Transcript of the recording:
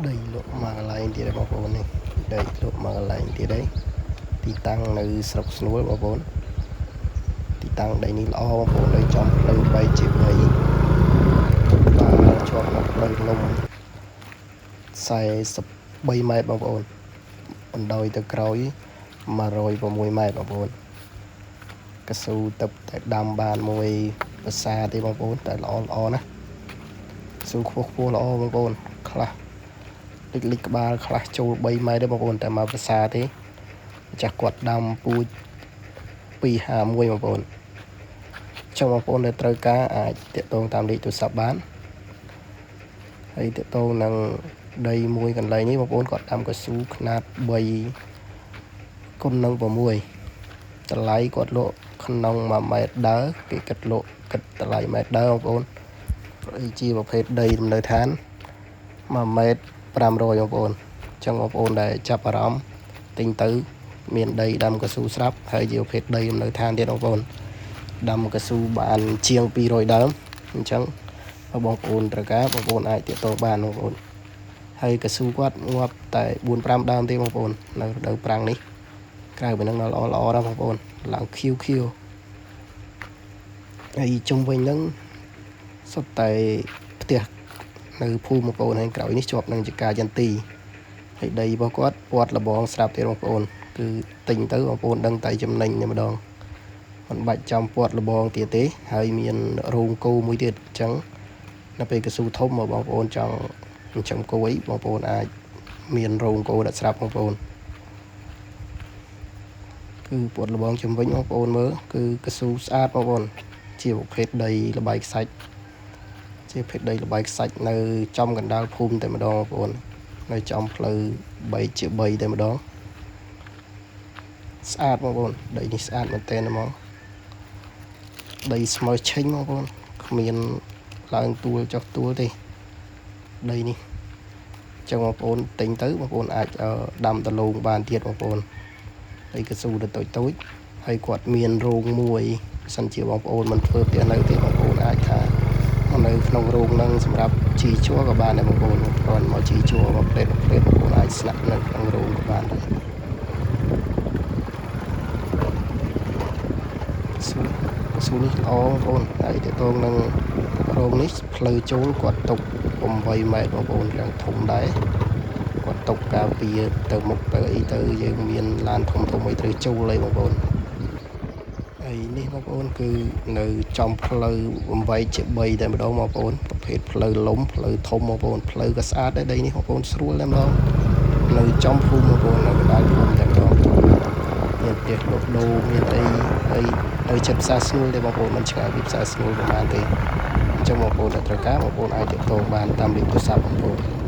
ដីលក់មួយកន្លែងទៀតហើយបងប្អូននេះដីលក់មួយកន្លែងទៀតហើយទីតាំងនៅស្រុកស្នួលបងប្អូនទីតាំងដីនេះល្អបងប្អូននៅចំផ្លូវ3ជា3បាទជាប់នៅផ្លូវលំ43ម៉ែត្របងប្អូនបណ្ដោយទៅក្រោយ106ម៉ែត្របងប្អូនកស៊ូទឹកតែដាំបានមួយភាសាទេបងប្អូនតែល្អល្អណាស់ស៊ូខ្ពស់ខ្ពស់ល្អបងប្អូនខ្លះលិចលិចក្បាលខ្លះចូល3ម៉ែត្រទេបងប្អូនតែមកភាសាទេម្ចាស់គាត់ដាំពូជ251បងប្អូនចង់បងប្អូនដែលត្រូវការអាចតាក់ទងតាមលេខទូរស័ព្ទបានហើយតាក់ទងនឹងដីមួយកន្លែងនេះបងប្អូនគាត់ដាំកស៊ូខ្នាត3គុណនឹង6តម្លៃគាត់លក់ក្នុង1ម៉ែត្រដើរគេគិតលក់គិតតម្លៃម៉ែត្រដើរបងប្អូនជាប្រភេទដីលំនៅឋាន1ម៉ែត្រ500បងប្អូនអញ្ចឹងបងប្អូនដែលចាប់អារម្មណ៍ទិញទៅមានដីដាំកស៊ូស្រាប់ហើយជាប្រភេទដីលំនៅឋានទៀតបងប្អូនដាំកស៊ូបានជាង200ដើមអញ្ចឹងបើបងប្អូនត្រូវការបងប្អូនអាចទាក់ទងបានបងប្អូនហើយកស៊ូគាត់ងាប់តែ4 5ដើមទេបងប្អូននៅរដូវប្រាំងនេះក្រៅពីហ្នឹងនៅល្អល្អណាស់បងប្អូនឡើងខៀវខៀវហើយជុំវិញហ្នឹងសុទ្ធតែផ្ទះនៅភូមិបងប្អូនហើយក្រោយនេះជាប់នឹងចកាចន្ទីហើយដីរបស់គាត់ពាត់លបងស្រាប់ទៀតបងប្អូនគឺទិញទៅបងប្អូនដឹងតែចំណេញតែម្ដងមិនបាច់ចាំពាត់លបងទៀតទេហើយមានរោងគោមួយទៀតអញ្ចឹងនៅពេលកស៊ូធំមកបងប្អូនចង់ចិញ្ចឹមគោអីបងប្អូនអាចមានរោងគោដាក់ស្រាប់បងប្អូនគឺពាត់លបងជំវិញបងប្អូនមើលគឺកស៊ូស្អាតបងប្អូនជាប្រភេទដីលបាយខ្សាច់ជាប្រភេទដីលបាយខ្សាច់នៅចំកណ្ដាលភូមិតែម្ដងបងប្អូននៅចំផ្លូវ3ជា3តែម្ដងស្អាតបងប្អូនដីនេះស្អាតមែនទែនហ្មងដីស្មៅឆេញបងប្អូនគ្មានឡើងទួលចុះទួលទេដីនេះចឹងបងប្អូនទិញទៅបងប្អូនអាចដាំដលងបានទៀតបងប្អូនហើយកស៊ូទៅតូចតូចហើយគាត់មានរោងមួយបើសិនជាបងប្អូនមិនធ្វើផ្ទះនៅទេបងប្អូនអាចថានៅក្នុងរោងហ្នឹងសម្រាប់ជីជ័រក៏បានដែរបងប្អូនគ្រាន់មកជីជ័រមកផ្លេតផ្លេតបងប្អូនអាចស្នាក់នៅក្នុងរោងក៏បានដែរស៊ូស៊ូនេះល្អបងប្អូនហើយតទៅនឹងរោងនេះផ្លូវចូលគាត់ទុក8ម៉ែត្របងប្អូនយ៉ាងធំដែរគាត់ទុកការពារទៅមុខទៅអីទៅយើងមានឡានធំធំអីត្រូវចូលអីបងប្អូនហើយនេះបងប្អូនគឺនៅចំផ្លូវ8ជា3តែម្ដងបងប្អូនប្រភេទផ្លូវលំផ្លូវធំបងប្អូនផ្លូវក៏ស្អាតដែរដីនេះបងប្អូនស្រួលតែម្ដងនៅចំភូមិបងប្អូននៅកណ្ដាលភូមិតែម្ដងមានផ្ទះលោកដូមានអីហើយនៅចិត្តផ្សារស្នួលទេបងប្អូនមិនឆ្ងាយពីផ្សារស្នួលប្រហែលទេអញ្ចឹងបងប្អូនដែលត្រូវការបងប្អូនអាចទាក់ទងបានតាមលេខទូរស័ព្ទបងប្អូន។